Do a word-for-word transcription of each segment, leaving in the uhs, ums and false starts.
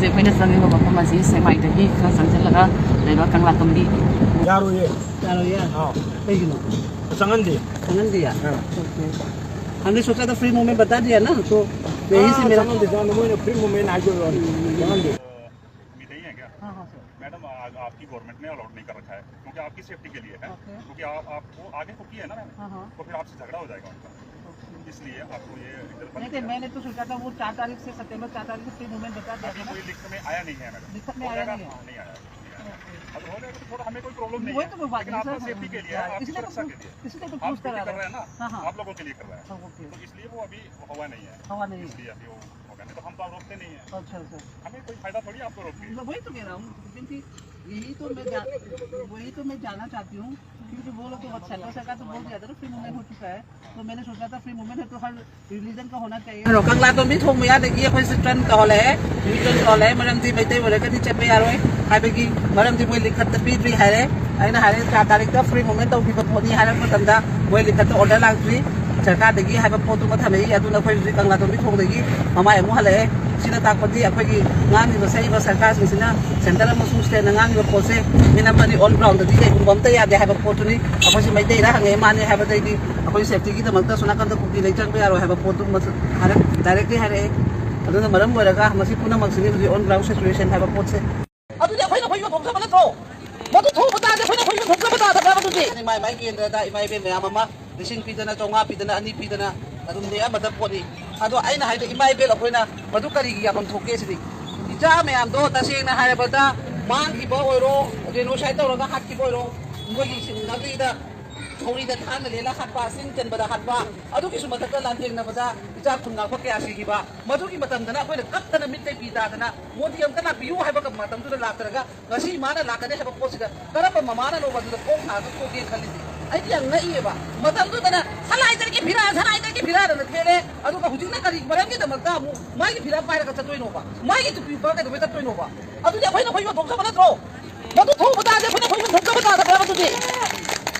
ꯑꯩꯈꯣꯏꯅ ꯆꯪꯉꯤꯕ ꯃꯐꯝ ꯑꯁꯤ ꯁꯦꯛꯃꯥꯏꯗꯒꯤ ꯈꯔ ꯆꯪꯁꯤꯜꯂꯒ ꯂꯩꯕ ꯀꯪꯂꯥꯇꯣꯡꯕꯤ꯫ ꯌꯥꯔꯣꯏꯌꯦ꯫ ꯌꯥꯔꯣꯏꯌꯦ? ꯑꯥ꯫ ꯀꯩꯒꯤꯅꯣ? ꯆꯪꯍꯟꯗꯦ꯫ ꯆꯪꯍꯟꯗꯤꯌꯦ? ꯑꯥ꯫ ꯑꯣꯀꯦ꯫ हमने सोचा था फ्री मूवमेंट बता दिया ना, तो यही से हाँ, मेरा चलो, दिशा में कोई ना फ्री मूवमेंट आ जाओ, चलो। मिलते ही है क्या? हाँ, हाँ, सर। मैडम, आ-, आपकी गवर्नमेंट ने अलाउड नहीं कर रखा है, क्योंकि आपकी सेफ्टी के लिए है, ओके। क्योंकि आप, आपको आगे को किया है ना मैंने, हाँ, हाँ। तो फिर आपसे झगड़ा हो जाएगा उनका, ओके। इसलिए आपको ये इधर बंद नहीं, नहीं, किया है। मैंने तो सोचा था वो चार तारीख से, सितंबर चार तारीख से फ्री मूवमेंट बता दिया अभी था ना। कोई लिखत में आया नहीं है मैडम। लिखत में हो आया जाएगा? नहीं है। हाँ, नहीं आया, नहीं आया। ओके। अगर हो जाएगा तो थोड़ा हमें कोई प्रॉबलम नहीं वही है, तो मैं बात लेकिन कर रहा आपकी हूँ, सेफ्टी के लिए है, हाँ, आपकी इसलिए तो सुरक्षा पूछ, के लिए। इसलिए तो आप पूछ कर ड्यूटी रहा कर था। रहे हैं ना, हाँ, हाँ। आप लोगों के लिए कर रहे हैं। हाँ, ओके। तो इसलिए वो अभी हवा नहीं है। हवा नहीं है। इसलिए अभी वो होगा, नहीं तो हम तो आप रोकते नहीं है। अच्छा, अच्छा। हमें कोई फायदा थोड़ी आपको रोक के। मैं वही तो कह रहा हूँ, क्योंकि यही तो मैं जा-, वही तो मैं जानना चाहती हूँ, क्योंकि वो लोग तो बहुत, सेंट्रल सरकार तो बहुत ज़्यादा ना फ्री मूवमेंट हो चुका है, तो मैंने सोचा था फ्री मूवमेंट है तो हर रिलीजन का होना चाहिए। ꯀꯪꯂꯥꯇꯣꯝꯕꯤ ꯊꯣꯡ ꯃꯌꯥꯗꯒꯤ ꯑꯩꯈꯣꯏꯁꯦ ꯇ꯭ꯔꯟ ꯇꯧꯍꯜꯂꯛꯑꯦ, ꯃꯤ ꯇ꯭ꯔꯟ ꯇꯧꯍꯜꯂꯛꯑꯦ, ꯃꯔꯝꯗꯤ ꯃꯩꯇꯩ ꯑꯣꯏꯔꯒꯗꯤ ꯆꯠꯄ ꯌꯥꯔꯣꯏ ꯍꯥꯏꯕꯒꯤ ꯃꯔꯝꯗꯤ ꯃꯣꯏ ꯂꯤꯈꯠꯇ ꯄꯤꯗ꯭ꯔꯤ ꯍꯥꯏꯔꯦ꯫ ꯑꯩꯅ ꯍꯥꯏꯔꯦ, ꯆꯥꯔ ꯇꯥꯔꯤꯛꯇ ꯐ꯭ꯔꯤ ꯃꯨꯚꯃꯦꯟ ꯇꯧꯈꯤꯕ ꯄꯣꯠꯅꯤ ꯍꯥꯏꯔꯛꯄ ꯃꯇꯝꯗ ꯃꯣꯏ ꯂꯤꯈꯠꯇ ꯑꯣꯔꯗꯔ ꯂꯥꯛꯇ꯭ꯔꯤ꯫ ꯁꯔꯀꯥꯔꯗꯒꯤ ꯍꯥꯏꯕ ꯄꯣꯠꯇꯨꯃ ꯊꯝꯃꯛꯏ꯫ ꯑꯗꯨꯅ ꯑꯩꯈꯣꯏ ꯍꯧꯖꯤꯛ ꯀꯪꯂꯥꯇꯣꯝꯕꯤ ꯊꯣꯡꯗꯒꯤ ꯃꯃꯥꯏ ꯑꯃꯨꯛ ꯍꯜꯂꯛꯑꯦ꯫ ꯁꯤꯅ ꯇꯥꯛꯄꯗꯤ ꯑꯩꯈꯣꯏꯒꯤ ꯉꯥꯡꯉꯤꯕ ꯁꯛꯏꯕ ꯁꯔꯀꯥꯔꯁꯤꯡꯁꯤꯅ ꯁꯦꯟꯇꯔ ꯑꯃꯁꯨꯡ ꯁ꯭ꯇꯦꯠꯅ ꯉꯥꯡꯉꯤꯕ ꯄꯣꯠꯁꯦ ꯃꯤꯅꯝꯕꯅꯤ꯫ ꯑꯣꯟ ꯒ꯭ꯔꯥꯎꯟꯗꯗꯤ ꯀꯩꯒꯨꯝꯕ ꯑꯝꯇ ꯌꯥꯗꯦ ꯍꯥꯏꯕ ꯄꯣꯠꯇꯨꯅꯤ꯫ ꯑꯩꯈꯣꯏꯁꯤ ꯃꯩꯇꯩꯔ ꯍꯪꯉꯛꯑꯦ, ꯃꯥꯅꯦ ꯍꯥꯏꯕꯗꯩꯗꯤ ꯑꯩꯈꯣꯏ ꯁꯦꯐꯇꯤꯒꯤꯗꯃꯛꯇ ꯑꯁꯣꯝ ꯅꯥꯀꯟꯗ ꯀꯨꯀꯤ ꯂꯩ ꯆꯪꯕ ꯌꯥꯔꯣꯏ ꯍꯥꯏꯕ ꯄꯣꯠꯇꯨ ꯃꯁ-, ꯍꯥꯏꯔꯛ-, ꯗꯥꯏꯔꯦꯛꯂꯤ ꯍꯥꯏꯔꯛꯑꯦ꯫ ꯑꯗꯨꯅ ꯃꯔꯝ ꯑꯣꯏꯔꯒ ꯃꯁꯤ ꯄꯨꯝꯅꯃꯛꯁꯤꯅꯤ ꯍꯧꯖꯤꯛ ꯑꯣꯟ ꯒ꯭ꯔꯥꯎꯟ ꯁꯤꯆꯨꯋꯦꯁꯟ ꯍꯥꯏꯕ ꯄꯣꯠꯁꯦ꯫ ꯑꯗꯨꯗꯤ ꯑꯩꯈꯣꯏꯅ ꯑꯩꯈꯣꯏ ꯌꯣꯟꯊꯣꯛꯆꯕ ꯅꯠꯇ꯭ꯔꯣ? ꯃꯗꯨ ꯊꯣꯛꯄ ꯇꯥꯔꯗꯤ ꯑꯩꯈꯣꯏꯅ ꯑꯩꯈꯣꯏ ꯌꯣꯟꯊꯣꯛꯆꯕ ꯇꯥꯗꯕ꯭ꯔꯥ? ꯃꯗꯨꯗꯤ ꯃꯥꯏ ꯃꯥꯏ ꯀꯦꯟꯗ꯭ꯔꯗ ꯏꯃꯥ ꯏꯕꯦꯟ ꯃꯌꯥꯝ ꯑꯃ ꯂꯤꯁꯤꯡ ꯄꯤꯗꯅ, ꯆꯥꯝꯃꯉꯥ ꯄꯤꯗꯅ, ꯑꯅꯤ ꯄꯤꯗꯅ ꯑꯗꯨꯝ ꯅꯦꯛꯑꯝꯕꯗ ꯄꯣꯠꯅꯤ꯫ ꯑꯗꯣ ꯑꯩꯅ ꯍꯥꯏꯗꯣ ꯏꯃꯥ ꯏꯕꯦꯟ ꯑꯩꯈꯣꯏꯅ ꯃꯗꯨ ꯀꯔꯤꯒꯤ ꯌꯥꯐꯝ ꯊꯣꯛꯀꯦ ꯁꯤꯅꯤ꯫ ꯏꯆꯥ ꯃꯌꯥꯝꯗꯣ ꯇꯁꯦꯡꯅ ꯍꯥꯏꯔꯕꯗ ꯃꯥꯡꯈꯤꯕ ꯑꯣꯏꯔꯣ, ꯖꯦꯅꯣꯁꯥꯏꯠ ꯇꯧꯔꯒ ꯍꯥꯠꯈꯤꯕ ꯑꯣꯏꯔꯣ, ꯃꯣꯏꯒꯤ ꯁꯤꯡꯅꯕꯒꯤꯗ ꯊꯧꯔꯤꯗ ꯊꯥꯡꯅ ꯂꯦꯜꯂ ꯍꯥꯠꯄ, ꯆꯤꯟ ꯆꯟꯕꯗ ꯍꯥꯠꯄ, ꯑꯗꯨꯒꯤꯁꯨ ꯃꯊꯛꯇ ꯂꯥꯟꯊꯦꯡꯅꯕꯗ ꯏꯆꯥ ꯈꯨꯟ ꯉꯥꯛꯄ ꯀꯌꯥ ꯁꯤꯈꯤꯕ, ꯃꯗꯨꯒꯤ ꯃꯇꯝꯗꯅ ꯑꯩꯈꯣꯏꯅ ꯀꯞꯇꯅ ꯃꯤꯠꯇꯩ ꯄꯤ ꯇꯥꯗꯅ ꯃꯣꯗꯤ ꯑꯝꯇ ꯂꯥꯛꯄꯤꯌꯨ ꯍꯥꯏꯕ ꯃꯇꯝꯗꯨꯗ ꯂꯥꯛꯇ꯭ꯔꯒ ꯉꯁꯤ ꯃꯥꯅ ꯂꯥꯛꯀꯅꯤ ꯍꯥꯏꯕ ꯄꯣꯠꯁꯤꯗ ꯀꯔꯝꯕ ꯃꯃꯥꯅꯅꯣꯕ ꯑꯗꯨꯗ ꯈꯣꯡ ꯊꯥꯡꯉꯒ ꯊꯣꯛꯀꯦ ꯈꯜꯂꯤꯁꯦ? ꯑꯩꯗꯤ ꯌꯥꯝ ꯉꯛꯏꯌꯦꯕ꯫ ꯃꯇꯝꯗꯨꯗꯅ ꯁꯂꯥꯏꯗꯒꯤ ꯐꯤꯔꯥ, ꯁꯂꯥꯏꯗꯒꯤ ꯐꯤꯔꯥꯗꯅ ꯊꯦꯠꯂꯦ, ꯑꯗꯨꯒ ꯍꯧꯖꯤꯛꯅ ꯀꯔꯤ ꯃꯔꯝꯒꯤꯗꯃꯛꯇ ꯑꯃꯨꯛ ꯃꯥꯒꯤ ꯐꯤꯔꯥ ꯄꯥꯏꯔꯒ ꯆꯠꯇꯣꯏꯅꯣꯕ? ꯃꯥꯒꯤ ꯇꯨꯄꯤ ꯎꯞꯄꯒ ꯀꯩꯗꯧꯕꯩ ꯆꯠꯇꯣꯏꯅꯣꯕ? ꯑꯗꯨꯗꯤ ꯑꯩꯈꯣꯏꯅ ꯑꯩꯈꯣꯏ ꯌꯣꯟꯊꯣꯛꯆꯕ ꯅꯠꯇ꯭ꯔꯣ? ꯃꯗꯨ ꯊꯣꯛꯎꯕ ꯇꯥꯔꯗꯤ ꯑꯩꯈꯣꯏꯅ ꯑꯩꯈꯣꯏ ꯌꯣꯟꯊꯣꯛꯆꯕ ꯇꯥꯗꯕ꯭ꯔꯥ ꯃꯗꯨꯗꯤ?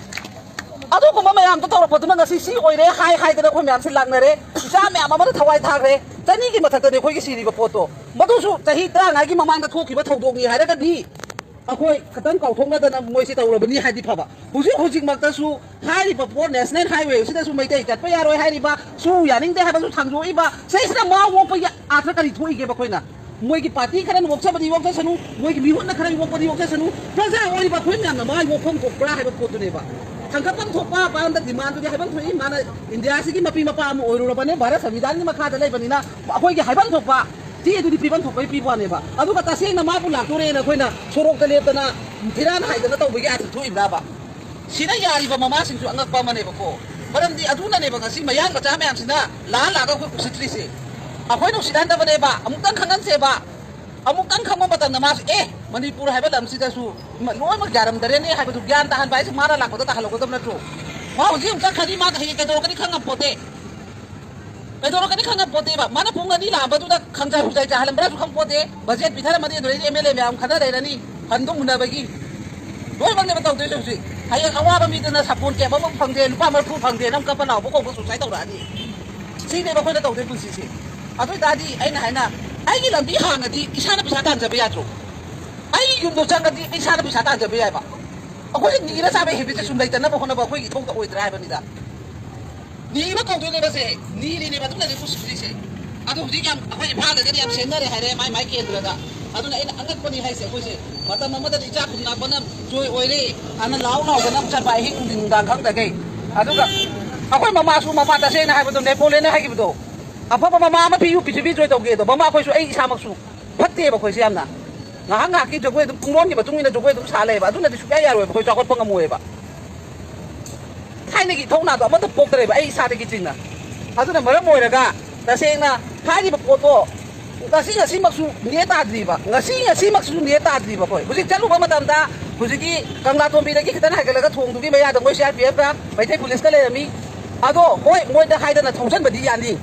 ꯑꯗꯨꯒꯨꯝꯕ ꯃꯌꯥꯝꯗꯣ ꯇꯧꯔꯛꯄꯗꯨꯅ ꯉꯁꯤ ꯁꯤ ꯑꯣꯏꯔꯦ ꯍꯥꯏ ꯍꯥꯏꯗꯅ ꯑꯩꯈꯣꯏ ꯃꯌꯥꯝꯁꯦ ꯂꯥꯛꯅꯔꯦ꯫ ꯏꯆꯥ ꯃꯌꯥꯝ ꯑꯃꯅ ꯊꯋꯥꯏ ꯊꯥꯈ꯭ꯔꯦ꯫ ꯆꯅꯤꯒꯤ ꯃꯊꯛꯇꯅꯦ ꯑꯩꯈꯣꯏꯒꯤ ꯁꯤꯔꯤꯕ ꯄꯣꯠꯇꯣ꯫ ꯃꯗꯨꯁꯨ ꯆꯍꯤ ꯇꯔꯥꯃꯉꯥꯒꯤ ꯃꯃꯥꯡꯗ ꯊꯣꯛꯈꯤꯕ ꯊꯧꯗꯣꯛꯅꯤ ꯍꯥꯏꯔꯒꯗꯤ ꯑꯩꯈꯣꯏ ꯈꯤꯇꯪ ꯀꯥꯎꯊꯣꯛꯅꯗꯅ ꯃꯣꯏꯁꯤ ꯇꯧꯔꯕꯅꯤ ꯍꯥꯏꯗꯤ ꯐꯕ꯫ ꯍꯧꯖꯤꯛ ꯍꯧꯖꯤꯛꯃꯛꯇꯁꯨ ꯍꯥꯏꯔꯤꯕ ꯄꯣꯠ ꯅꯦꯁꯅꯦꯜ ꯍꯥꯏꯋꯦ ꯑꯁꯤꯗꯁꯨ ꯃꯩꯇꯩ ꯆꯠꯄ ꯌꯥꯔꯣꯏ ꯍꯥꯏꯔꯤꯕ, ꯁꯨ ꯌꯥꯅꯤꯡꯗꯦ ꯍꯥꯏꯕꯁꯨ ꯊꯥꯡꯗꯣꯛꯏꯕ, ꯁꯤꯁꯤꯅ ꯃꯥ ꯑꯣꯛꯄꯒꯤ ꯑꯥꯔꯊ ꯀꯔꯤ ꯊꯣꯛꯏꯒꯦꯕ ꯑꯩꯈꯣꯏꯅ? ꯃꯣꯏꯒꯤ ꯄꯥꯔꯇꯤ ꯈꯔꯅ ꯑꯣꯛꯆꯕꯗꯤ ꯑꯣꯛꯆꯁꯅꯨ, ꯃꯣꯏꯒꯤ ꯃꯤꯍꯨꯠꯅ ꯈꯔ ꯑꯣꯛꯄꯗꯤ ꯑꯣꯛꯆꯁꯅꯨ, ꯄ꯭ꯔꯖꯥ ꯑꯣꯏꯔꯤꯕ ꯑꯩꯈꯣꯏ ꯃꯌꯥꯝꯅ ꯃꯥꯏ ꯑꯣꯛꯐꯝ ꯊꯣꯛꯄ꯭ꯔꯥ ꯍꯥꯏꯕ ꯄꯣꯠꯇꯨꯅꯦꯕ꯫ ꯊꯥꯡꯒꯠꯐꯝ ꯊꯣꯛꯄ ꯃꯥꯅ ꯗꯤꯃꯥꯟꯗꯨꯗꯤ ꯍꯥꯏꯐꯝ ꯊꯣꯛꯏ, ꯃꯥꯅ ꯏꯟꯗꯤꯌꯥꯁꯤꯒꯤ ꯃꯄꯤ ꯃꯄꯥ ꯑꯃ ꯑꯣꯏꯔꯨꯔꯕꯅꯦ, ꯚꯥꯔꯠ ꯁꯪꯕꯤꯙꯥꯟꯒꯤ ꯃꯈꯥꯗ ꯂꯩꯕꯅꯤꯅ ꯑꯩꯈꯣꯏꯒꯤ ꯍꯥꯏꯐꯝ ꯊꯣꯛꯄ ꯆꯦ ꯑꯗꯨꯗꯤ ꯄꯤꯐꯝ ꯊꯣꯛꯄꯩ ꯄꯤꯕ ꯋꯥꯅꯦꯕ꯫ ꯑꯗꯨꯒ ꯇꯁꯦꯡꯅ ꯃꯥꯕꯨ ꯂꯥꯛꯇꯣꯔꯦꯅ ꯑꯩꯈꯣꯏꯅ ꯁꯣꯔꯣꯛꯇ ꯂꯦꯞꯇꯅ ꯐꯤꯔꯥꯟ ꯍꯥꯏꯗꯅ ꯇꯧꯕꯒꯤ ꯑꯥꯔꯊ ꯊꯣꯛꯏꯕ꯭ꯔꯥꯕ? ꯁꯤꯗ ꯌꯥꯔꯤꯕ ꯃꯃꯥꯁꯤꯡꯁꯨ ꯑꯉꯛꯄ ꯑꯃꯅꯦꯕꯀꯣ꯫ ꯃꯔꯝꯗꯤ ꯑꯗꯨꯅꯅꯦꯕ ꯉꯁꯤ ꯃꯌꯥꯡ ꯃꯆꯥ ꯃꯌꯥꯝꯁꯤꯅ ꯂꯥꯛꯑ ꯂꯥꯛꯑꯒ ꯑꯩꯈꯣꯏ ꯎꯁꯤꯠꯇ꯭ꯔꯤꯁꯦ꯫ ꯑꯩꯈꯣꯏꯅ ꯎꯁꯤꯠꯍꯟꯗꯕꯅꯦꯕ꯫ ꯑꯃꯨꯛꯇꯪ ꯈꯪꯍꯟꯁꯦꯕ꯫ ꯑꯃꯨꯛꯇꯪ ꯈꯪꯕ ꯃꯇꯝꯗ ꯃꯥꯁꯨ, "ꯑꯦ, ꯃꯅꯤꯄꯨꯔ ꯍꯥꯏꯕ ꯂꯝꯁꯤꯗꯁꯨ ꯂꯣꯏꯅꯃꯛ ꯌꯥꯔꯝꯗꯔꯦꯅꯦ" ꯍꯥꯏꯕꯗꯨ ꯒ꯭ꯌꯥꯟ ꯇꯥꯍꯟꯕ ꯍꯥꯏꯁꯦ ꯃꯥꯅ ꯂꯥꯛꯄꯗ ꯇꯥꯍꯜꯍꯧꯒꯗꯕ ꯅꯠꯇ꯭ꯔꯣ? ꯃꯥ ꯍꯧꯖꯤꯛ ꯑꯃꯨꯛꯇꯪ ꯈꯪꯉꯤ, ꯃꯥ ꯍꯌꯦꯡ ꯀꯩꯗꯧꯔꯛꯀꯅꯤ ꯈꯪꯉꯝꯄꯣꯠꯇꯦ꯫ ꯀꯩꯗꯧꯔꯛꯀꯅꯤ ꯈꯪꯉꯝꯄꯣꯠꯇꯦꯕ꯫ ꯃꯥꯅ ꯄꯨꯡ ꯑꯅꯤ ꯂꯥꯛꯑꯝꯕꯗꯨꯗ ꯈꯪꯖꯥꯏ ꯍꯨꯖꯥꯏ ꯆꯥꯍꯜꯂꯝꯕ꯭ꯔꯥꯁꯨ ꯈꯪꯄꯣꯠꯇꯦ꯫ ꯕꯖꯦꯠ ꯄꯤꯊꯔꯝꯃꯅꯤ, ꯑꯗꯨꯗꯩꯗꯤ ꯑꯦꯝ ꯑꯦꯜ ꯑꯦ ꯃꯌꯥꯝ ꯈꯟꯅ ꯂꯩꯔꯅꯤ ꯐꯟꯗꯣ ꯃꯨꯟꯅꯕꯒꯤ꯫ ꯂꯣꯏꯅꯃꯛꯅꯦꯕ ꯇꯧꯗꯣꯏꯁꯦ ꯍꯧꯖꯤꯛ꯫ ꯍꯌꯦꯡ ꯑꯋꯥꯕ ꯃꯤꯗꯨꯅ ꯁꯥꯄꯣꯟ ꯀꯦꯞ ꯑꯃ ꯐꯪꯗꯦ, ꯂꯨꯄꯥ ꯃꯔꯤꯐꯨ ꯐꯪꯗꯦꯅ ꯑꯃꯨꯛ ꯀꯞꯄ ꯂꯥꯎꯕ ꯀꯧꯕ ꯁꯨꯁꯥꯏ ꯇꯧꯔꯛꯑꯅꯤ꯫ ꯁꯤꯅꯦꯕ ꯑꯩꯈꯣꯏꯅ ꯇꯧꯗꯣꯏ ꯄꯨꯟꯁꯤꯁꯦ꯫ ꯑꯗꯨ ꯑꯣꯏꯇꯥꯔꯗꯤ ꯑꯩꯅ ꯍꯥꯏꯅ, ꯑꯩꯒꯤ ꯂꯝꯕꯤ ꯍꯥꯡꯉꯗꯤ ꯏꯁꯥꯅ ꯄꯩꯁꯥ ꯇꯥꯟꯖꯕ ꯌꯥꯗ꯭ꯔꯣ? ꯑꯩꯒꯤ ꯌꯨꯝꯗꯣ ꯆꯪꯉꯗꯤ ꯏꯁꯥꯅ ꯄꯩꯁꯥ ꯇꯥꯟꯖꯕ ꯌꯥꯏꯕ꯫ ꯑꯩꯈꯣꯏꯁꯦ ꯅꯤꯔ ꯆꯥꯕꯒꯤ ꯍꯦꯕꯤꯠꯁꯦ ꯁꯨꯝ ꯂꯩꯇꯅꯕ ꯍꯣꯠꯅꯕ ꯑꯩꯈꯣꯏꯒꯤ ꯏꯊꯧꯗ ꯑꯣꯏꯗ꯭ꯔꯥ ꯍꯥꯏꯕꯅꯤꯗ꯫ ꯅꯤꯕ ꯀꯧꯗꯣꯏꯅꯦꯕ ꯁꯦ, ꯅꯤꯔꯤꯅꯦꯕ, ꯑꯗꯨꯅꯗꯤ ꯎꯁꯤꯠꯇ꯭ꯔꯤꯁꯦ꯫ ꯑꯗꯣ ꯍꯧꯖꯤꯛ ꯌꯥꯝ, ꯑꯩꯈꯣꯏ ꯏꯝꯐꯥꯜꯗꯒꯗꯤ ꯌꯥꯝ ꯁꯦꯝꯅꯔꯦ ꯍꯥꯏꯔꯦ, ꯃꯥꯏ ꯃꯥꯏ ꯀꯦꯟꯗ꯭ꯔꯗ꯫ ꯑꯗꯨꯅ ꯑꯩꯅ ꯑꯉꯛꯄꯅꯤ ꯍꯥꯏꯁꯦ, ꯑꯩꯈꯣꯏꯁꯦ ꯃꯇꯝ ꯑꯃꯗꯗꯤ ꯏꯆꯥ ꯈꯨꯝꯅꯕꯅ ꯖꯣꯏ ꯑꯣꯏꯔꯦ, ꯑꯅ ꯂꯥꯎ ꯂꯥꯎꯗꯅ ꯆꯠꯄ ꯑꯍꯤꯡ ꯅꯨꯡꯊꯤꯟ ꯅꯨꯡꯗꯥꯡ ꯈꯪꯗꯈꯩ꯫ ꯑꯗꯨꯒ ꯑꯩꯈꯣꯏ ꯃꯃꯥꯁꯨ, ꯃꯄꯥ, ꯇꯁꯦꯡꯅ ꯍꯥꯏꯕꯗꯣ, ꯅꯦꯄꯣꯂꯤꯌꯟꯅ ꯍꯥꯏꯈꯤꯕꯗꯣ, "ꯑꯐꯕ ꯃꯃꯥ ꯑꯃ ꯄꯤꯌꯨ, ꯄ꯭ꯔꯤꯊꯤꯕꯤ ꯖꯣꯏ ꯇꯧꯒꯦꯗꯣ", ꯃꯃꯥ ꯑꯩꯈꯣꯏꯁꯨ, ꯑꯩ ꯏꯁꯥꯃꯛꯁꯨ ꯐꯠꯇꯦꯕ ꯑꯩꯈꯣꯏꯁꯦ ꯌꯥꯝꯅ꯫ ꯉꯥꯏꯍꯥꯛ ꯉꯥꯏꯍꯥꯛꯀꯤ ꯖꯒꯣꯏ ꯑꯗꯨꯝ, ꯄꯨꯡꯂꯣꯟꯒꯤ ꯃꯇꯨꯡ ꯏꯟꯅ ꯖꯒꯣꯏ ꯑꯗꯨꯝ ꯁꯥ ꯂꯩꯌꯦꯕ꯫ ꯑꯗꯨꯅꯗꯤ ꯁꯨꯡꯌꯥ ꯌꯥꯔꯣꯏꯕ, ꯑꯩꯈꯣꯏ ꯆꯥꯎꯈꯠꯄ ꯉꯝꯃꯣꯏꯕ꯫ ꯊꯥꯏꯅꯒꯤ ꯏꯊꯧꯅꯥꯗꯣ ꯑꯃꯠꯇ ꯄꯣꯛꯇ꯭ꯔꯦꯕ ꯑꯩ ꯏꯁꯥꯗꯒꯤ ꯆꯤꯡꯅ꯫ ꯑꯗꯨꯅ ꯃꯔꯝ ꯑꯣꯏꯔꯒ ꯇꯁꯦꯡꯅ ꯍꯥꯏꯔꯤꯕ ꯄꯣꯠꯇꯣ ꯉꯁꯤ ꯉꯁꯤꯃꯛꯁꯨ ꯅꯦ ꯇꯥꯗ꯭ꯔꯤꯕ, ꯉꯁꯤ ꯉꯁꯤꯃꯛꯁꯨ ꯅꯦ ꯇꯥꯗ꯭ꯔꯤꯕ ꯑꯩꯈꯣꯏ꯫ ꯍꯧꯖꯤꯛ ꯆꯠꯂꯨꯕ ꯃꯇꯝꯗ ꯍꯧꯖꯤꯛꯀꯤ ꯀꯪꯂꯥꯇꯣꯝꯕꯤꯗꯒꯤ ꯈꯤꯇꯪ ꯍꯥꯏꯒꯠꯂꯒ ꯊꯣꯡꯗꯨꯒꯤ ꯃꯌꯥꯗ ꯃꯣꯏ ꯁꯤ ꯑꯥꯔ ꯄꯤ ꯑꯦꯐꯀ ꯃꯩꯇꯩ ꯄꯨꯂꯤꯁꯀ ꯂꯩꯔꯝꯃꯤ꯫ ꯑꯗꯣ ꯍꯣꯏ, ꯃꯣꯏꯗ ꯍꯥꯏꯗꯅ ꯊꯧꯖꯟꯕꯗꯤ ꯌꯥꯅꯤ꯫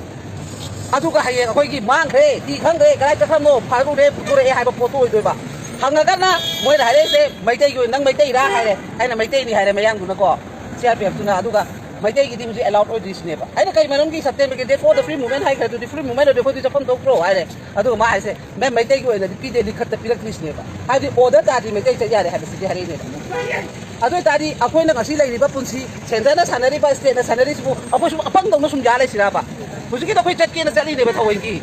ꯑꯗꯨꯒ ꯍꯌꯦꯡ ꯑꯩꯈꯣꯏꯒꯤ ꯃꯥꯡꯈ꯭ꯔꯦ, ꯊꯤ ꯈꯪꯗ꯭ꯔꯦ, ꯀꯗꯥꯏ ꯆꯠꯈ꯭ꯔꯕꯅꯣ, ꯐꯥꯔꯨꯔꯦ, ꯄꯨꯊꯣꯔꯛꯑꯦ ꯍꯥꯏꯕ ꯄꯣꯠꯇꯣ ꯑꯣꯏꯗꯣꯏꯕ꯫ ꯍꯪꯉꯒꯅ ꯃꯣꯏꯅ ꯍꯥꯏꯔꯛꯏꯁꯦ, "ꯃꯩꯇꯩꯒꯤ ꯑꯣꯏꯅ ꯅꯪ ꯃꯩꯇꯩꯔꯥ?" ꯍꯥꯏꯔꯦ꯫ ꯑꯩꯅ, "ꯃꯩꯇꯩꯅꯤ" ꯍꯥꯏꯔꯦ ꯃꯌꯥꯡꯗꯨꯅꯀꯣ꯫ C R P ꯑꯦꯐꯇꯨꯅ꯫ ꯑꯗꯨꯒ ꯃꯩꯇꯩꯒꯤꯗꯤ ꯍꯧꯖꯤꯛ ꯑꯦꯂꯥꯎꯠ ꯑꯣꯏꯗ꯭ꯔꯤꯁꯤꯅꯦꯕ꯫ ꯑꯩꯅ ꯀꯩ ꯃꯔꯝꯒꯤ ꯁꯦꯞꯇꯦꯝꯕꯔꯒꯤ ꯗꯦꯠ ꯐꯣꯔꯗ ꯐ꯭ꯔꯤ ꯃꯨꯚꯃꯦꯟ ꯍꯥꯏꯈ꯭ꯔꯦ, ꯑꯗꯨꯗꯤ ꯐ꯭ꯔꯤ ꯃꯨꯚꯃꯦꯟ ꯑꯣꯏꯔꯗꯤ ꯑꯩꯈꯣꯏꯗꯤ ꯆꯠꯐꯝ ꯊꯣꯛꯇ꯭ꯔꯣ ꯍꯥꯏꯔꯦ꯫ ꯑꯗꯨꯒ ꯃꯥ ꯍꯥꯏꯁꯦ, "ꯃꯦꯝ, ꯃꯩꯇꯩꯒꯤ ꯑꯣꯏꯅꯗꯤ ꯄꯤꯗꯦ, ꯂꯤꯈꯠꯇ ꯄꯤꯔꯛꯇ꯭ꯔꯤꯁꯤꯅꯦꯕ"꯫ ꯍꯥꯏꯕꯗꯤ ꯑꯣꯔꯗꯔ ꯇꯥꯗ꯭ꯔꯤ ꯃꯩꯇꯩ ꯆꯠ ꯌꯥꯔꯦ ꯍꯥꯏꯕꯁꯤꯗꯤ ꯍꯥꯏꯔꯛꯏꯅꯦꯕ꯫ ꯑꯗꯨ ꯑꯣꯏꯇꯥꯔꯗꯤ ꯑꯩꯈꯣꯏꯅ ꯉꯁꯤ ꯂꯩꯔꯤꯕ ꯄꯨꯟꯁꯤ, ꯁꯦꯟꯇꯔꯅ ꯁꯥꯟꯅꯔꯤꯕ, ꯁ꯭ꯇꯦꯠꯅ ꯁꯥꯟꯅꯔꯤꯁꯤꯕꯨ ꯑꯩꯈꯣꯏꯁꯨ ꯑꯄꯪꯗꯧꯅ ꯁꯨꯝ ꯌꯥ ꯂꯩꯁꯤꯔꯕ? ꯍꯧꯖꯤꯛꯀꯤꯗꯣ ꯑꯩꯈꯣꯏ ꯆꯠꯀꯦꯅ ꯆꯠꯂꯤꯅꯦꯕ ꯊꯑꯣꯏꯒꯤ꯫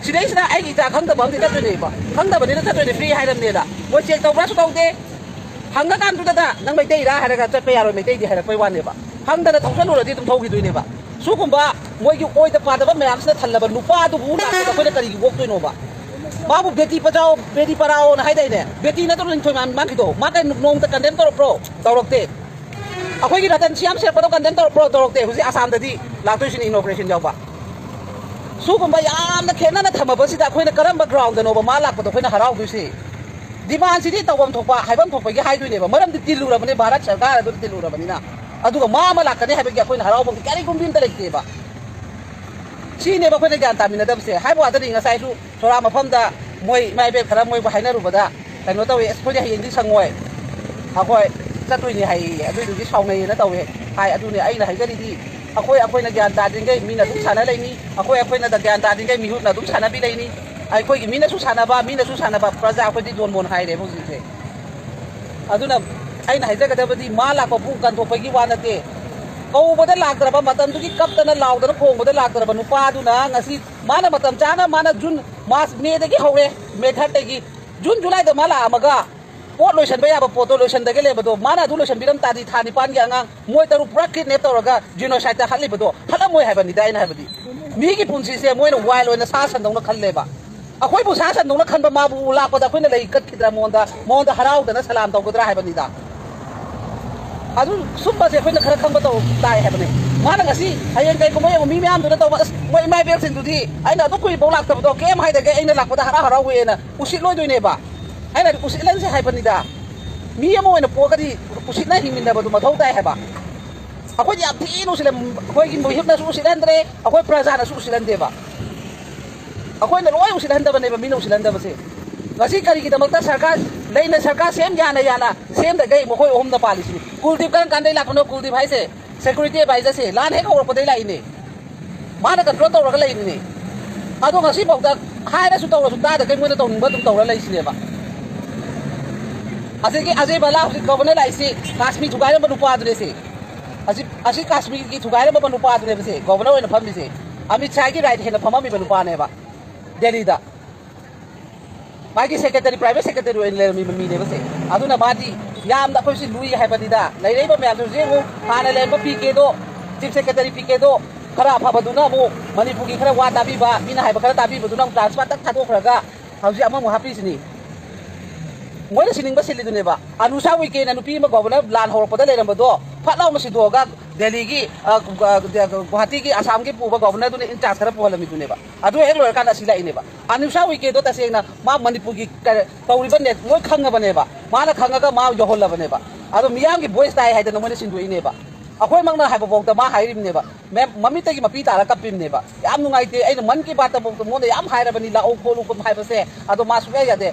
ꯁꯤꯗꯩꯁꯤꯗ ꯑꯩꯒꯤ ꯏꯆꯥ ꯈꯪꯗꯕ ꯑꯃꯗꯤ ꯆꯠꯇꯣꯏꯅꯦꯕ꯫ ꯈꯪꯗꯕꯅꯤꯅ ꯆꯠꯇꯣꯏꯅꯦ, ꯐ꯭ꯔꯤ ꯍꯥꯏꯔꯝꯅꯦꯅ꯫ ꯃꯣꯏ ꯆꯦꯛ ꯇꯧꯕ꯭ꯔꯥꯁꯨ ꯇꯧꯗꯦ꯫ ꯍꯪꯉꯀꯥꯟꯗꯨꯗ "ꯅꯪ ꯃꯩꯇꯩꯔꯥ?" ꯍꯥꯏꯔꯒ ꯆꯠꯄ ꯌꯥꯔꯣꯏ, ꯃꯩꯇꯩꯗꯤ ꯍꯥꯏꯔꯛꯄꯩ ꯋꯥꯅꯦꯕ꯫ ꯈꯪꯗꯅ ꯊꯧꯁꯜꯂꯨꯔꯗꯤ ꯑꯗꯨꯝ ꯊꯧꯈꯤꯗꯣꯏꯅꯦꯕ꯫ ꯁꯨꯒꯨꯝꯕ ꯃꯣꯏꯒꯤ ꯑꯣꯏꯗ ꯄꯥꯗꯕ ꯃꯌꯥꯝꯁꯤꯅ ꯊꯜꯂꯕ ꯅꯨꯄꯥꯗꯨꯕꯨ ꯂꯥꯛꯄꯗ ꯑꯩꯈꯣꯏꯅ ꯀꯔꯤꯒꯤ ꯑꯣꯛꯇꯣꯏꯅꯣꯕ? ꯃꯥꯕꯨ "ꯕꯦꯇꯤ ꯄꯆꯥꯎ, ꯕꯦꯇꯤ ꯄꯔꯥꯎꯅ" ꯍꯥꯏꯗꯥꯏꯅꯦ? ꯕꯦꯇꯤ ꯅꯠꯇ꯭ꯔꯣ ꯂꯤꯟꯊꯣꯏ ꯃꯥꯟ-, ꯃꯥꯟꯈꯤꯗꯣ? ꯃꯥ ꯀꯩ ꯅꯣꯡꯃꯇ ꯀꯟꯗꯦꯝ ꯇꯧꯔꯛꯄ꯭ꯔꯣ? ꯇꯧꯔꯛꯇꯦ꯫ ꯑꯩꯈꯣꯏꯒꯤ ꯔꯇꯟ ꯁꯤꯌꯥꯝ ꯁꯦꯔꯄꯗꯣ ꯀꯟꯗꯦꯝ ꯇꯧꯔꯛꯄ꯭ꯔꯣ? ꯇꯧꯔꯛꯇꯦ꯫ ꯍꯧꯖꯤꯛ ꯑꯁꯥꯝꯗꯗꯤ ꯂꯥꯛꯇꯣꯏꯁꯤꯅꯤ ꯏꯅꯣꯒ꯭ꯔꯦꯁꯟ ꯌꯥꯎꯕ꯫ ꯁꯨꯒꯨꯝꯕ ꯌꯥꯝꯅ ꯈꯦꯠꯅꯅ ꯊꯝꯃꯕꯁꯤꯗ ꯑꯩꯈꯣꯏꯅ ꯀꯔꯝꯕ ꯒ꯭ꯔꯥꯎꯟꯗꯅꯣꯕ ꯃꯥ ꯂꯥꯛꯄꯗꯣ ꯑꯩꯈꯣꯏꯅ ꯍꯔꯥꯎꯗꯣꯏꯁꯦ? ꯗꯤꯃꯥꯟꯁꯤꯗꯤ ꯇꯧꯐꯝ ꯊꯣꯛꯄ, ꯍꯥꯏꯐꯝ ꯊꯣꯛꯄꯒꯤ ꯍꯥꯏꯗꯣꯏꯅꯦꯕ꯫ ꯃꯔꯝꯗꯤ ꯇꯤꯜꯂꯨꯔꯕꯅꯦ, ꯚꯥꯔꯠ ꯁꯔꯀꯥꯔ ꯑꯗꯨꯗ ꯇꯤꯜꯂꯨꯔꯕꯅꯤꯅ꯫ ꯑꯗꯨꯒ ꯃꯥ ꯑꯃ ꯂꯥꯛꯀꯅꯤ ꯍꯥꯏꯕꯒꯤ ꯑꯩꯈꯣꯏꯅ ꯍꯔꯥꯎꯕ ꯀꯔꯤꯒꯨꯝꯕꯤ ꯑꯝꯇ ꯂꯩꯇꯦꯕ꯫ ꯁꯤꯅꯦꯕ ꯑꯩꯈꯣꯏꯅ ꯒ꯭ꯌꯥꯟ ꯇꯥꯃꯤꯟꯅꯗꯕꯁꯦ꯫ ꯍꯥꯏꯕ ꯋꯥꯗꯅꯤ, ꯉꯁꯥꯏꯁꯨ ꯁꯣꯔꯥ ꯃꯐꯝꯗ ꯃꯣꯏ ꯏꯃꯥ ꯏꯕꯦꯜ ꯈꯔ ꯃꯣꯏꯕꯨ ꯍꯥꯏꯅꯔꯨꯕꯗ ꯀꯩꯅꯣ ꯇꯧꯋꯤ, "ꯑꯁ, ꯑꯩꯈꯣꯏꯗꯤ ꯍꯌꯦꯡꯗꯤ ꯁꯪꯉꯣꯏ, ꯑꯩꯈꯣꯏ ꯆꯠꯇꯣꯏꯅꯦ" ꯍꯥꯏꯌꯦ꯫ ꯑꯗꯨꯏꯗꯨꯒꯤ ꯁꯥꯎꯅꯩꯌꯦꯅ ꯇꯧꯋꯦ ꯍꯥꯏ꯫ ꯑꯗꯨꯅꯦ ꯑꯩꯅ ꯍꯥꯏꯖꯔꯤꯗꯤ, ꯑꯩꯈꯣꯏ ꯑꯩꯈꯣꯏꯅ ꯒ꯭ꯌꯥꯟ ꯇꯥꯗ꯭ꯔꯤꯉꯩ ꯃꯤꯅ ꯑꯗꯨꯝ ꯁꯥꯟꯅ ꯂꯩꯅꯤ, ꯑꯩꯈꯣꯏ ꯑꯩꯈꯣꯏꯅ ꯒ꯭ꯌꯥꯟ ꯇꯥꯗ꯭ꯔꯤꯉꯩ ꯃꯤꯍꯨꯠꯅ ꯑꯗꯨꯝ ꯁꯥꯟꯅꯕꯤ ꯂꯩꯅꯤ꯫ ꯑꯩꯈꯣꯏꯒꯤ ꯃꯤꯅꯁꯨ ꯁꯥꯟꯅꯕ, ꯃꯤꯅꯁꯨ ꯁꯥꯟꯅꯕ, ꯄ꯭ꯔꯖꯥ ꯑꯩꯈꯣꯏꯗꯤ ꯗꯣꯟ ꯃꯣꯟ ꯍꯥꯏꯔꯦꯕ ꯍꯧꯖꯤꯛꯁꯦ꯫ ꯑꯗꯨꯅ ꯑꯩꯅ ꯍꯥꯏꯖꯒꯗꯕꯗꯤ, ꯃꯥ ꯂꯥꯛꯄꯕꯨ ꯀꯟꯊꯣꯛꯄꯒꯤ ꯋꯥ ꯅꯠꯇꯦ꯫ ꯀꯧꯕꯗ ꯂꯥꯛꯇ꯭ꯔꯕ, ꯃꯇꯝꯗꯨꯒꯤ ꯀꯞꯇꯅ ꯂꯥꯎꯗꯅ ꯈꯣꯡꯕꯗ ꯂꯥꯛꯇ꯭ꯔꯕ ꯅꯨꯄꯥꯗꯨꯅ ꯉꯁꯤ ꯃꯥꯅ ꯃꯇꯝ ꯆꯥꯅ, ꯃꯥꯅ ꯖꯨꯟ, ꯃꯥꯔꯆ, ꯃꯦꯗꯒꯤ ꯍꯧꯔꯦ, ꯃꯦ ꯊꯥꯔꯠꯇꯒꯤ꯫ ꯖꯨꯟ, ꯖꯨꯂꯥꯏꯗ ꯃꯥ ꯂꯥꯛꯑꯝꯃꯒ ꯄꯣꯠ ꯂꯣꯏꯁꯟꯕ ꯌꯥꯕ ꯄꯣꯠꯇꯣ ꯂꯣꯏꯁꯟꯗꯒꯦ ꯂꯩꯕꯗꯣ, ꯃꯥꯅ ꯑꯗꯨ ꯂꯣꯏꯁꯟꯕꯤꯔꯝ ꯇꯥꯔꯗꯤ ꯊꯥ ꯅꯤꯄꯥꯟꯒꯤ ꯑꯉꯥꯡ ꯃꯣꯏ ꯇꯔꯨꯛ ꯄꯨꯔꯥ ꯀꯤꯗꯅꯦꯞ ꯇꯧꯔꯒ ꯖꯤꯅꯣꯁꯥꯏꯗꯇ ꯍꯥꯠꯂꯤꯕꯗꯣ ꯍꯥꯠꯂꯝꯃꯣꯏ ꯍꯥꯏꯕꯅꯤꯗ ꯑꯩꯅ ꯍꯥꯏꯕꯗꯤ꯫ ꯃꯤꯒꯤ ꯄꯨꯟꯁꯤꯁꯦ ꯃꯣꯏꯅ ꯋꯥꯏꯜ ꯑꯣꯏꯅ ꯁꯥ ꯁꯟꯗꯧꯅ ꯈꯜꯂꯦꯕ꯫ ꯑꯩꯈꯣꯏꯕꯨ ꯁꯥ ꯁꯟꯗꯧꯅ ꯈꯟꯕ ꯃꯥꯕꯨ ꯂꯥꯛꯄꯗ ꯑꯩꯈꯣꯏꯅ ꯂꯩ ꯀꯠꯈꯤꯗ꯭ꯔꯥ ꯃꯉꯣꯟꯗ, ꯃꯉꯣꯟꯗ ꯍꯔꯥꯎꯗꯅ ꯁꯂꯥꯝ ꯇꯧꯒꯗ꯭ꯔꯥ ꯍꯥꯏꯕꯅꯤꯗ꯫ ꯑꯗꯨ ꯁꯨꯝꯕꯁꯦ ꯑꯩꯈꯣꯏꯅ ꯈꯔ ꯈꯪꯕ ꯇꯧ ꯇꯥꯏ ꯍꯥꯏꯕꯅꯤ꯫ ꯃꯥꯅ ꯉꯁꯤ, ꯍꯌꯦꯡ ꯀꯩꯒꯨꯝꯕ ꯌꯦꯡꯉꯨ, ꯃꯤ ꯃꯌꯥꯝꯗꯨꯅ ꯇꯧꯕ, "ꯑꯁ, ꯃꯣꯏ ꯏꯃꯥ ꯏꯕꯦꯜꯁꯤꯡꯗꯨꯗꯤ ꯑꯩꯅ ꯑꯗꯨꯛ ꯀꯨꯏꯐꯥꯎ ꯂꯥꯛꯇꯕꯗꯣ ꯀꯩꯝ ꯍꯥꯏꯗꯒꯦ, ꯑꯩꯅ ꯂꯥꯛꯄꯗ ꯍꯔꯥꯎ ꯍꯔꯥꯎꯋꯦꯅ" ꯎꯁꯤꯠꯂꯣꯏꯗꯣꯏꯅꯦꯕ꯫ ꯑꯩꯅ ꯎꯁꯤꯠꯍꯟꯁꯦ ꯍꯥꯏꯕꯅꯤꯗ꯫ ꯃꯤ ꯑꯃ ꯑꯣꯏꯅ ꯄꯣꯛꯑꯒꯗꯤ ꯎꯁꯤꯠꯅ ꯍꯤꯡꯃꯤꯟꯅꯕꯗꯨ ꯃꯊꯧ ꯇꯥꯏ ꯍꯥꯏꯕ꯫ ꯑꯩꯈꯣꯏꯗꯤ ꯌꯥꯝ ꯊꯤꯅ ꯎꯁꯤꯠꯍꯟ-, ꯑꯩꯈꯣꯏꯒꯤ ꯃꯤꯍꯨꯠꯅꯁꯨ ꯎꯁꯤꯠꯍꯟꯗ꯭ꯔꯦ, ꯑꯩꯈꯣꯏ ꯄ꯭ꯔꯖꯥꯅꯁꯨ ꯎꯁꯤꯠꯍꯟꯗꯦꯕ꯫ ꯑꯩꯈꯣꯏꯅ ꯂꯣꯏ ꯎꯁꯤꯠꯍꯟꯗꯕꯅꯦꯕ, ꯃꯤꯅ ꯎꯁꯤꯠꯍꯟꯗꯕꯁꯦ꯫ ꯃꯁꯤ ꯀꯔꯤꯒꯤꯗꯃꯛꯇ ꯁꯔꯀꯥꯔ ꯂꯩꯅ ꯁꯔꯀꯥꯔ ꯁꯦꯝ ꯌꯥꯅ ꯌꯥꯅ ꯁꯦꯝꯗꯈꯩ ꯃꯈꯣꯏ ꯑꯍꯨꯝꯅ ꯄꯥꯜꯂꯤꯁꯤꯅꯤ? ꯀꯨꯜꯗꯤꯞ ꯀꯔꯝ ꯀꯥꯟꯗꯩ ꯂꯥꯛꯄꯅꯣ? ꯀꯨꯜꯗꯤꯞ ꯍꯥꯏꯁꯦ ꯁꯦꯀ꯭ꯌꯨꯔꯤꯇꯤ ꯑꯦꯗꯚꯥꯏꯖꯔꯁꯦ ꯂꯥꯟ ꯍꯦꯛ ꯍꯧꯔꯛꯄꯗꯩ ꯂꯥꯛꯏꯅꯦ꯫ ꯃꯥꯅ ꯀꯟꯇ꯭ꯔꯣꯜ ꯇꯧꯔꯒ ꯂꯩꯔꯤꯅꯦ꯫ ꯑꯗꯣ ꯉꯁꯤꯐꯥꯎꯗ ꯍꯥꯏꯔꯁꯨ ꯇꯧꯔꯁꯨ ꯇꯥꯗꯈꯩ ꯃꯣꯏꯅ ꯇꯧꯅꯤꯡꯕ ꯑꯗꯨꯝ ꯇꯧꯔ ꯂꯩꯁꯤꯅꯦꯕ꯫ ꯑꯁꯤꯒꯤ ꯑꯖꯌ ꯚꯜꯂꯥ ꯍꯧꯖꯤꯛ ꯒꯣꯚꯔꯅꯔ ꯂꯥꯛꯏꯁꯤ ꯀꯥꯁꯃꯤꯔ ꯊꯨꯒꯥꯏꯔꯝꯕ ꯅꯨꯄꯥꯗꯨꯅꯦ ꯁꯤ꯫ ꯑꯁꯤ ꯑꯁꯤ ꯀꯥꯁꯃꯤꯔꯒꯤ ꯊꯨꯒꯥꯏꯔꯝꯕ ꯅꯨꯄꯥꯗꯨꯅꯦꯕ ꯁꯤ ꯒꯣꯚꯔꯅꯔ ꯑꯣꯏꯅ ꯐꯝꯃꯤꯁꯦ꯫ ꯑꯃꯤꯠ ꯁꯥꯍꯒꯤ ꯔꯥꯏꯠ ꯍꯦꯟꯅ ꯐꯝꯃꯝꯃꯤꯕ ꯅꯨꯄꯥꯅꯦꯕ ꯗꯦꯜꯂꯤꯗ꯫ ꯃꯥꯒꯤ ꯁꯦꯀ꯭ꯔꯦꯇꯔꯤ, ꯄ꯭ꯔꯥꯏꯚꯦꯠ ꯁꯦꯀ꯭ꯔꯦꯇꯔꯤ ꯑꯣꯏꯅ ꯂꯩꯔꯝꯃꯤꯕ ꯃꯤꯅꯦꯕ ꯁꯦ꯫ ꯑꯗꯨꯅ ꯃꯥꯗꯤ ꯌꯥꯝꯅ ꯑꯩꯈꯣꯏꯁꯤ ꯂꯨꯏ ꯍꯥꯏꯕꯅꯤꯗ꯫ ꯂꯩꯔꯛꯏꯕ ꯃꯌꯥꯝꯁꯦ ꯍꯧꯖꯤꯛ ꯑꯃꯨꯛ ꯍꯥꯟꯅ ꯂꯩꯔꯝꯕ ꯄꯤ ꯀꯦꯗꯣ, ꯆꯤꯐ ꯁꯦꯀ꯭ꯔꯦꯇꯔꯤ ꯄꯤ ꯀꯦꯗꯣ ꯈꯔ ꯑꯐꯕꯗꯨꯅ ꯑꯃꯨꯛ ꯃꯅꯤꯄꯨꯔꯒꯤ ꯈꯔ ꯋꯥ ꯇꯥꯕꯤꯕ, ꯃꯤꯅ ꯍꯥꯏꯕ ꯈꯔ ꯇꯥꯕꯤꯕꯗꯨꯅ ꯑꯃꯨꯛ ꯇ꯭ꯔꯥꯟꯁꯐꯔ ꯇꯛ ꯊꯥꯗꯣꯛꯈ꯭ꯔꯒ ꯍꯧꯖꯤꯛ ꯑꯃꯃꯨꯛ ꯍꯥꯞꯄꯤꯁꯤꯅꯤ꯫ ꯃꯣꯏꯅ ꯁꯤꯅꯤꯡꯕ ꯁꯤꯜꯂꯤꯗꯨꯅꯦꯕ꯫ ꯑꯅꯨꯁꯥ ꯎꯏꯀꯦꯅ ꯅꯨꯄꯤ ꯑꯃ ꯒꯣꯚꯔꯅꯔ ꯂꯥꯟ ꯍꯧꯔꯛꯄꯗ ꯂꯩꯔꯝꯕꯗꯣ ꯐꯠ ꯂꯥꯎꯅ ꯁꯤꯟꯗꯣꯛꯑꯒ ꯗꯦꯜꯂꯤꯒꯤ, ꯑ, ꯒꯨ-, ꯑ, ꯒꯨ-, ꯒꯨꯋꯥꯍꯥꯇꯤꯒꯤ ꯑꯁꯥꯝꯒꯤ ꯄꯨꯕ ꯒꯣꯚꯔꯅꯔꯗꯨꯅ ꯏꯟꯆꯥꯔꯖ ꯈꯔ ꯄꯨꯍꯜꯂꯝꯃꯤꯗꯨꯅꯦꯕ꯫ ꯑꯗꯨ ꯍꯦꯛ ꯂꯣꯏꯔꯀꯥꯟꯗ ꯑꯁꯤ ꯂꯥꯛꯏꯅꯦꯕ꯫ ꯑꯅꯨꯁꯥ ꯎꯏꯀꯦꯗꯣ ꯇꯁꯦꯡꯅ ꯃꯥ ꯃꯅꯤꯄꯨꯔꯒꯤ ꯀ-, ꯇꯧꯔꯤꯕ ꯅꯦꯠ ꯂꯣꯏ ꯈꯪꯉꯕꯅꯦꯕ꯫ ꯃꯥꯅ ꯈꯪꯉꯒ ꯃꯥ ꯌꯧꯍꯜꯂꯕꯅꯦꯕ꯫ ꯑꯗꯣ ꯃꯤꯌꯥꯝꯒꯤ ꯚꯣꯏꯁ ꯇꯥꯏ ꯍꯥꯏꯗꯅ ꯃꯣꯏꯅ ꯁꯤꯟꯗꯣꯛꯏꯅꯦꯕ꯫ ꯑꯩꯈꯣꯏꯃꯛꯅ ꯍꯥꯏꯕꯐꯥꯎꯗ ꯃꯥ ꯍꯥꯏꯔꯤꯕꯅꯦꯕ꯫ ꯃꯦꯝ, ꯃꯃꯤꯠꯇꯒꯤ ꯃꯄꯤ ꯇꯥꯔ ꯀꯞꯄꯤꯕꯅꯦꯕ꯫ ꯌꯥꯝ ꯅꯨꯡꯉꯥꯏꯇꯦ, ꯑꯩꯅ ꯃꯟ ꯀꯤ ꯕꯥꯠꯇꯐꯥꯎꯗ ꯃꯉꯣꯟꯗ ꯌꯥꯝ ꯍꯥꯏꯔꯕꯅꯤ, ꯂꯥꯛꯎ ꯈꯣꯠꯂꯨ ꯍꯥꯏꯕꯁꯦ꯫ ꯑꯗꯣ ꯃꯥ ꯁꯨꯡꯌꯥ ꯌꯥꯗꯦ꯫